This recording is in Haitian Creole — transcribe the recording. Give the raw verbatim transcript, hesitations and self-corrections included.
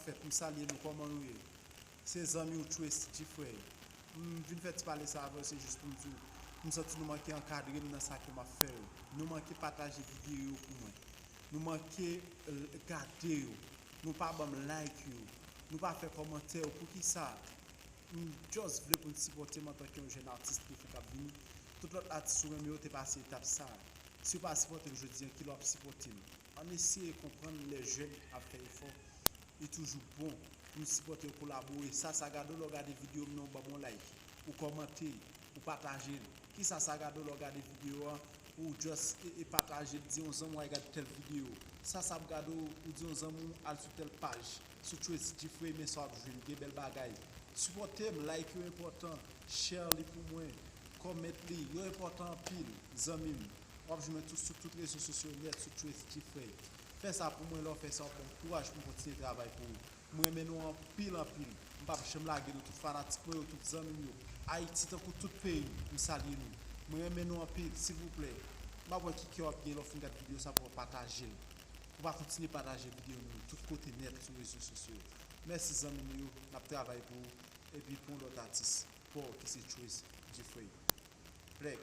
Fèt, m salye nou, kòman nou ye? Se zanmi w Tracy Gifrey. M vin fè ti pale sa avè w, se jis pou m di w, m santi nou manke ankadre m nan sa ke m ap fè yo. Nou manke pataje videyo yo pou mwen. Nou manke, eh, gade yo. Nou pa ban m like yo. Nou pa fè kòmantè yo. Poukisa? M just vle pou n sipòte m antanke yon jèn atis ki fèk ap vini. Tout lòt atis ou renmen yo te pase etap sa a. Si w pa sipòte m jodi a, kilè w ap sipòte m? Ann eseye konprann lè jèn ap fè efò, li toujou bon pou n sipòte yo, kolabore. Sa, sa gade w lè w gade videyo m nan, ou ban m yon like, ou kòmante, ou pataje l. Kisa sa gade w lè w gade videyo a, ou just e, e pataje l, di yon zanmi w al gade tèl videyo. Sa, sa ap gade w, ou di yon zanmi w al sou tèl paj, sou Tracy Gifrey, men sa w ap jwenn, gen bèl bagay. Sipòte m, like yo enpòtan, share li pou mwen, comment li, yo enpòtan anpil, zanmi m. W ap jwenn mwen tou sou tout rezo sosyo nèt sou Tracy Gifrey. Fè sa pou mwen, lè w fè sa, w ap ban m kouraj pou m kontinye travay pou ou. M renmen nou anpil, anpil. M p ap janm lage nou, tout fanatik mwen yo, tout zanmi m yo. Ayiti tankou tout peyi, m salye nou. M renmen nou anpil, silvouplè. M ap wè ki kè w ap gen lè w fin gad videyo sa pou w pataje l. Pou w pa kontinye pataje videyo nou yo tout kote nèt sou rezo sosyo yo. Mèsi zanmi m yo, n ap travay pou ou. Epi pou yon lòt atis, pa w ki se Tracy Gifrey. Plèk.